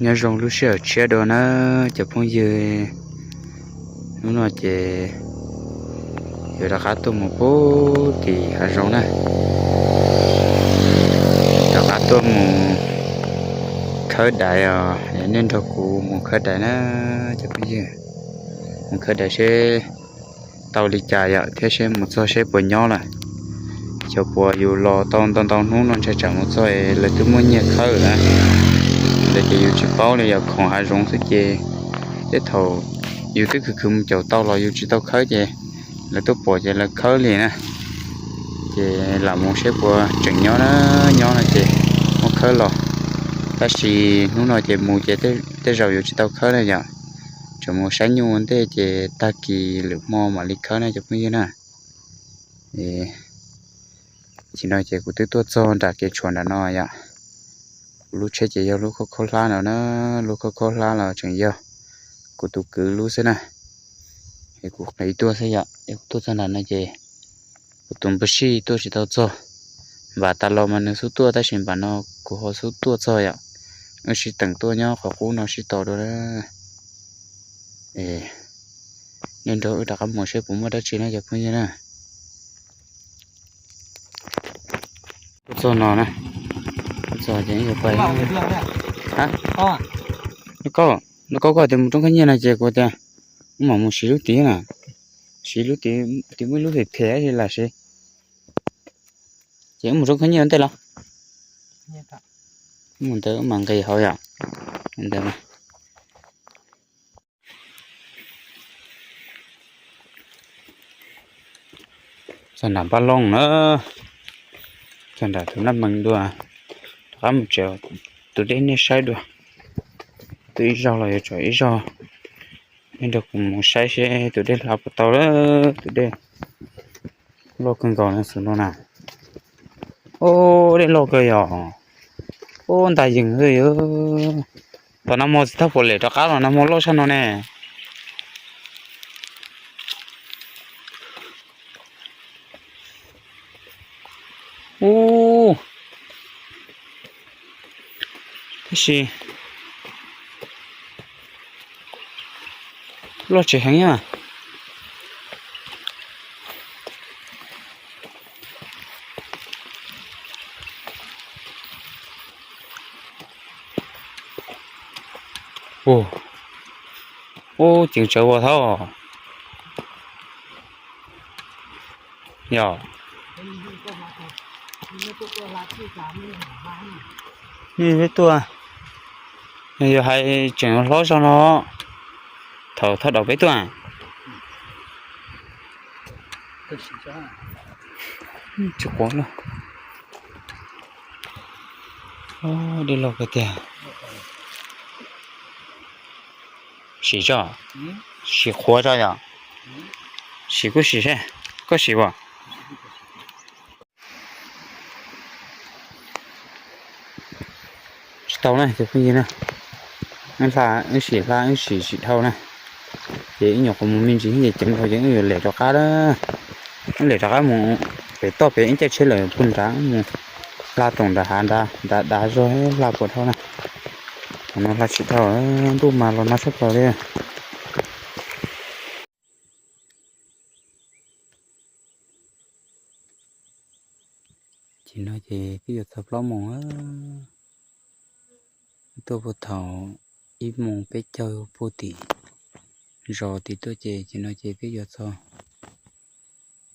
Nyob zoo lub sij hawm tshiab dua na cov phooj ywg. Hnub no ces yuav rov qab tuaj mus pub tim hav zoov na, rov qab tuaj mus khawb dais os. Nej nrog kuv mus khawb dais na cov phooj ywg, mus khawb dais seb tau li cas yom, thiab seb mus txog seb puas nyob lawm. Xyov puas yus los tau ntau ntau hnub no ntshe tsam mus txog lawv twb muab nyiag khawb lawm na. Ntawd ces yus tsis paub li, yog khoom hav zoov xwb ces tej thaum yus twb khwv khwv mus caum tau los yus tsis tau khawb ces lawv tuaj pom ces lawv khawb li na. Ces lam mus seb puas tseem nyob na, nyob no ces muab khawb los. Tab sis hnub no ces mus ces tej zaum yuav tsis tau khawb na yom. Tseem mus saib nyuj ua ntej ces tag kis lwm hmo mam li khawb na cov phooj ywg na. Tam sim no ces kuv twb tuaj txog nram kev tshuam nram no yom. Kuv lub tsheb ces yog lub khaub khaub hlab no na, lub khaub khaub hlab los tseem yog kuv tus kwv lub xwb na. Es kuv qhib tuaj xwb yom, es kuv tuaj txog nram no ces kuv tus npawg Sij tuaj tsis tau txog. Npam tas los mas nws xub tuaj tab sis npam no kuv ho xub tuaj txog yom. Wb sib teem tuaj nyob qhov qub no sib tos dua. Nej nrog wb rov qab mus seb puas muaj dab tsi na cov phooj ywg na. Tuaj txog no na, tuaj txog ces wb yuav pais. Koj, koj tias mus roob khawb nyiaj no ces kuv tias wb mam mus siv lub tid na, siv lub tid, tid muaj ib lub phem phem li lam siv. Ces wb mus roob khawb nyiaj ua ntej los? Mus ntawd wb mam nqis hauv yom. Ntawd txog nram Npab Looj na, txog nram tus Naj Mees dua, rov qab mus tsev, tus dej nej saib dua. Twb ib zaug los yuav tsum ib zaug, nej nrog kuv mus saib seb tus dej hla puas tau lawm, tus dej loj kawg nkaus no xwb no na. Ub, dej loj kawg yom. Ub, ntas yees xwb yom. Tom nag hmo tsis tau pom lem rov qab los nag hmo loj sab no ne. Ub, tab sis loj tsis heev na. Ub, ceev tsawv ua thaub yog. Nej peb tuaj, yog hais tseem hlob zog no, thaum thaj daus peb tuaj. Tsis quav na. Dej loj kawg tiag. Sim tso, sim qhuav tso yom. Sim kuj sim seb, koj sim as? Tsis tau na cov phooj ywg na, wb hla wb sim hla wb sim tsis dhau na, ces wb nyuam qhuav mus me ntsis ces ceev dhau ces wb yuav lem rov qab, wb lem rov qab mus pem toj pem ib caij tsheb lawm puag nrad mus hla toom nram hav nrad nrad dav zog hla puas dhau na. Thaum no hla tsis dhau, ntuj mas los nag sab plaws li. Ces no ces twb yuav txog plaub moos, tuaj puag thaum ib moos peb caug puag tim zos tim tuaj ces ces no ces twb yuav txog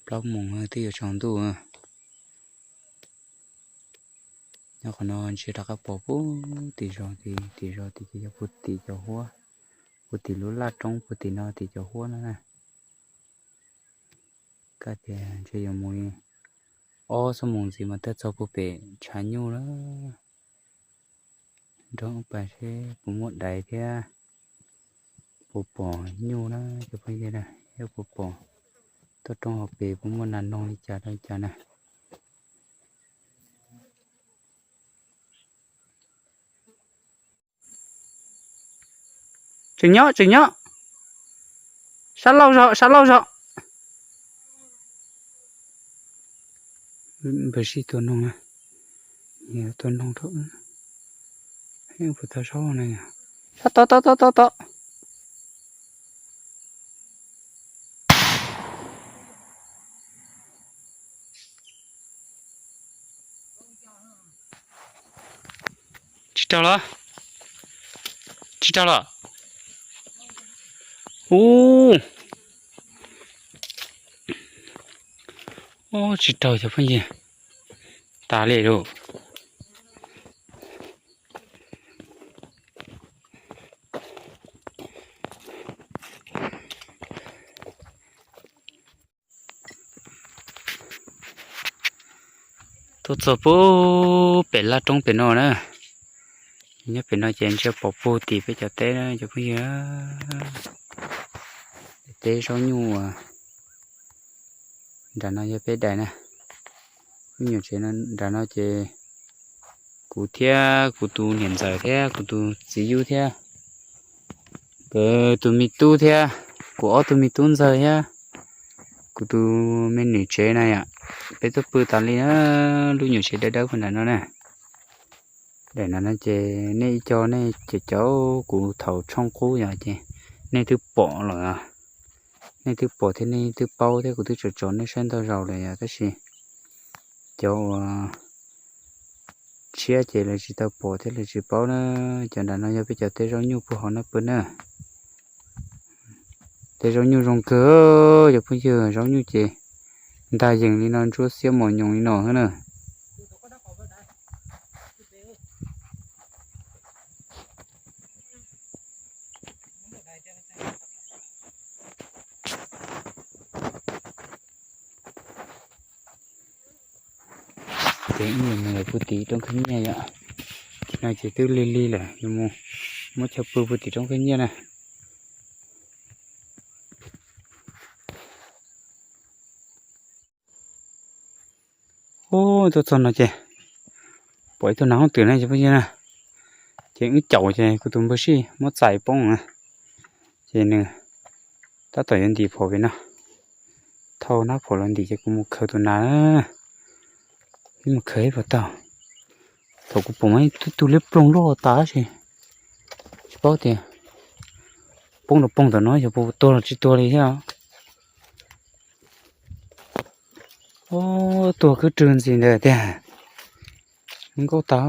plaub moos twb yuav tsaus ntuj. Nyob qhov no ntshe rov qab pom puag tim zos, tim zos tim ces yog puag tim cov huab, puag tim lub laj roob puag tim no tim cov huab no na. Kab tias ntshe yuav mus li ob xuab moos ntxiv mas thiaj txog puag pem tshav nyuj lawm. Nrog wb pais seb puas muaj daiv thiab puas pom nyuj na cov phooj ywg na, thiab puas pom toj roob hauv pes puas muaj nas noog li cas rau li cas na. Tseem nyob, tseem nyob. Sab laug zog, sab laug zog. Npawg Sij tua noog na, tua noog rau, puas tau zaub na. Tod tod tod tod tod. Tsis raug los? Tsis raug los? Ub, tsis raug cov phooj ywg. Tas li lauj. Tuaj txog pub pem laj roob pem no na. Nyob pem no ces ntsia pom puag tim peb cov teb na cov phooj ywg. Teb zaub nyuj uas nram no yog peb daim na. Lub nyuam tsev nram no ces kuv thiab kuv tus niam ntxawm thiab kuv tus txiv yub thiab nkawd tus me tub thiab kuv ob tug me tub ntxawg thiab kuv tus me nws tsev na yom. Peb tuaj pw tas li na, lub nyuam tsev dawb dawb puag nram no na. Daim no no ces nej ib co nej cov caum kuv thaum tshooj qub yom ces nej twb pom lawm. Nej twb pom thiab nej twb paub thiab kuv twb tsom tsom nej saib ntau zaus lawm yom, tab sis cov uas tshiab ces lawv tsis tau pom thiab lawv tsis paub na. Cov nram no yog peb cov teb zaub nyuj puag hauv no pw na. Teb zaub nyuj zoo kawg, cov phooj ywg, zaub nyuj ces ntag yees li no ntsuab xiab mos nyoos li no na. Ces wb yuav mus lawm puag tim roob khwb nyiaj yom. Tim no ces twb lig lig lawm, yuav mus muab chaw pw puag tim roob khwb nyiaj na. Ub, tuaj txog no ces pom ib tug nas hooj twm na cov phooj ywg na. Ces wb caum ces kuv tus npawg sij muab txais poob na. Ces nws tab tom yuav ntim phom pem no. Thauj nab phom los ntim ces kuv mus khaws tus nas. Ib mus khaws ib puas tau. Thaum kuv pom mas ib tug liab ploog loj tas tab sis tsis paub tias poob los poob tom no xyov puas tuag los tsis tuag li thiab. Ub, tuag kwb rwg ntxiv ntawd tiag. Nkauj tas.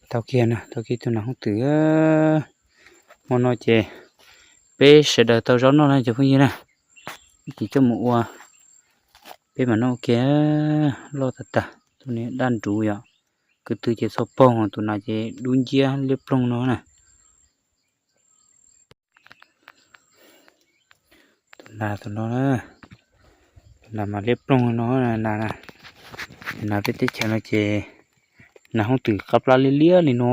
Tau kiag na, tau kiag tus nas hooj twm. Hmo no ces peb sawv daws tau zaub noj na cov phooj ywg na. Ces coj mus ua peb mam noj ua ke. Loj tag tag, tus niag daj nruv yom. Kwv tw ces txhua poog, tus nas ces dub nciab liab ploog no na. Tus nas tus no na, tus nas mas liab ploog no na, nas na. Nas peb teb chaws no ces nas hooj twm qab plab liab liab li no,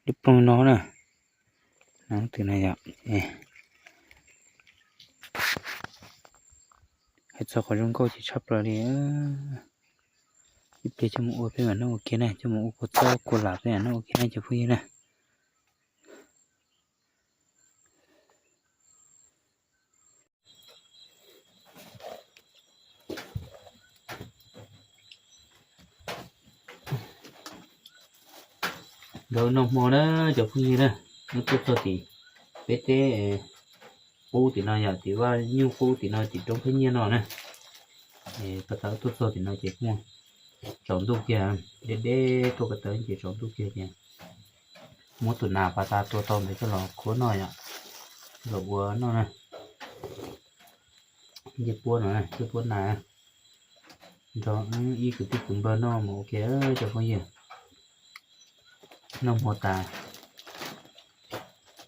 liab ploog no na. Nas hooj twm no yom. Hais txog qhov zoo nkauj ces tshaj plaws li. Ib pliag coj mus ua peb mam noj ua ke na, coj mus ua kua txob kua lam peb mam noj ua ke na cov phooj ywg na. Nkawd noj hmo na cov phooj ywg na, wb tuaj txog tim peb teb qub tim no yom, tim vaj nyuj qub tim no tim roob khab nyiaj no na. Ko taw tuaj txog tim no ces kuj tsaus ntuj kiag, deb deb tuaj ko taw ces tsaus ntuj kiag ces muab tus nas pas tas tua tau ntawd coj los khuab noj yom, coj los ua noj na. Ncej puab no, ncej puab nas, nrog ib kwv tij kwv npawg noj mus ua ke cov phooj ywg. Noj hmo tas,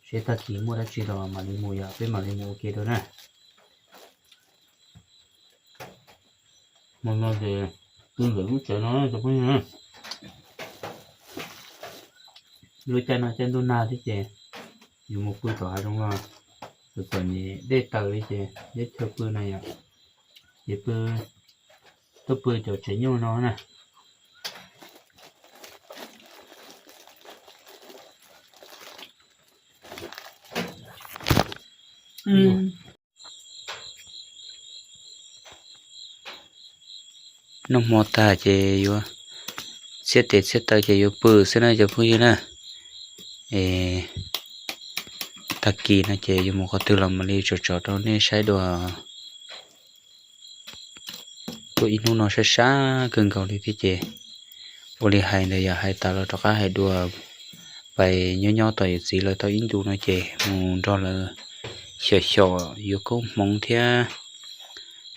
seb tag kis muaj dab tsi los mam li mus yom, peb mam li mus ua ke dua na. Hmo no ces pw ntawm lub tsev no cov phooj ywg. Lub caij no caij ntuj nag thiab ces yus mus pw tom hav zoov los txom txom nyem dej taws li ces yeb chaw pw na yom. Ces pw, tuaj pw cov tsev nyuj no na. Noj hmo tag ces yuav txhiab tes txhiab taw ces yuav pw xwb na cov phooj ywg na. Es tag kis no ces yuav mus qhov twg los mam li tsom tsom rau nej saib dua. Tuaj ib hnub no sab sab kawg nkaus li thiab ces ua li hais ntawd yog hais tas los rov qab hais dua. Pais nyob nyob tos yawm txiv lawv tau ib ntus no ces mus nrog lawv xyom xyom yuav koob hmoov thiab.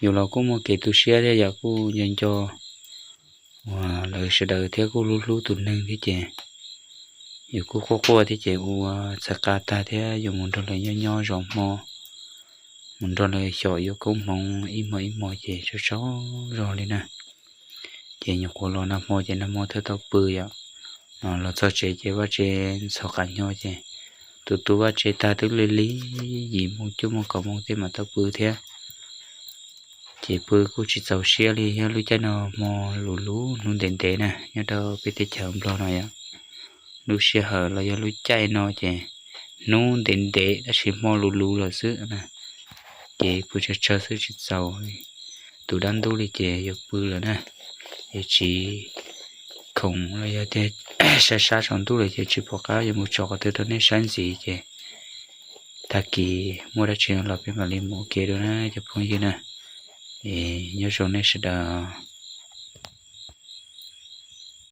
Yus los kuj muaj kev tu siab thiab yog kuj nco nco uas lawv sawv daws thiab kuj hlub hlub tus neeg thiab ces yus kuj quaj quaj thiab ces ua txhais qa tag thiab yuav mus nrog lawv nyob nyob zov hmo, mus nrog lawv xyom yuav koob hmoov ib hmo ib hmo ces tsaug tsaug zog li na. Ces nyuam qhuav los nag hmo ces nag hmo thiaj tau pw yom. Los txog tsev ces vaj tse ntxhov qas nyo ces tus tu vaj tse tag twb li li yim moo cuaj moo kaum moo tej mam tau pw thiab. Ces pw kuj tsis txaus siab li, yog lub caij no hmo lus luv hnub ntev ntev na nyob rau peb teb chaws Nplog no yom. Lub sij hawm los yog lub caij no ces hnub ntev ntev tab sis hmo lus luv lawm xwb na. Ces pw tsawg tsawg xwb tsis txaus tus dab ntub li ces yuav pw lawm na. Es tsis khoom los yog tias sab sab tsaus ntuj lawm ces tsis pom qab yuav mus tsom qhov twg rau nej saib ntxiv ces tag kis muaj dab tsi los peb mam li mus ua ke dua na cov phooj ywg na. Es nyob zoo nej sawv daws.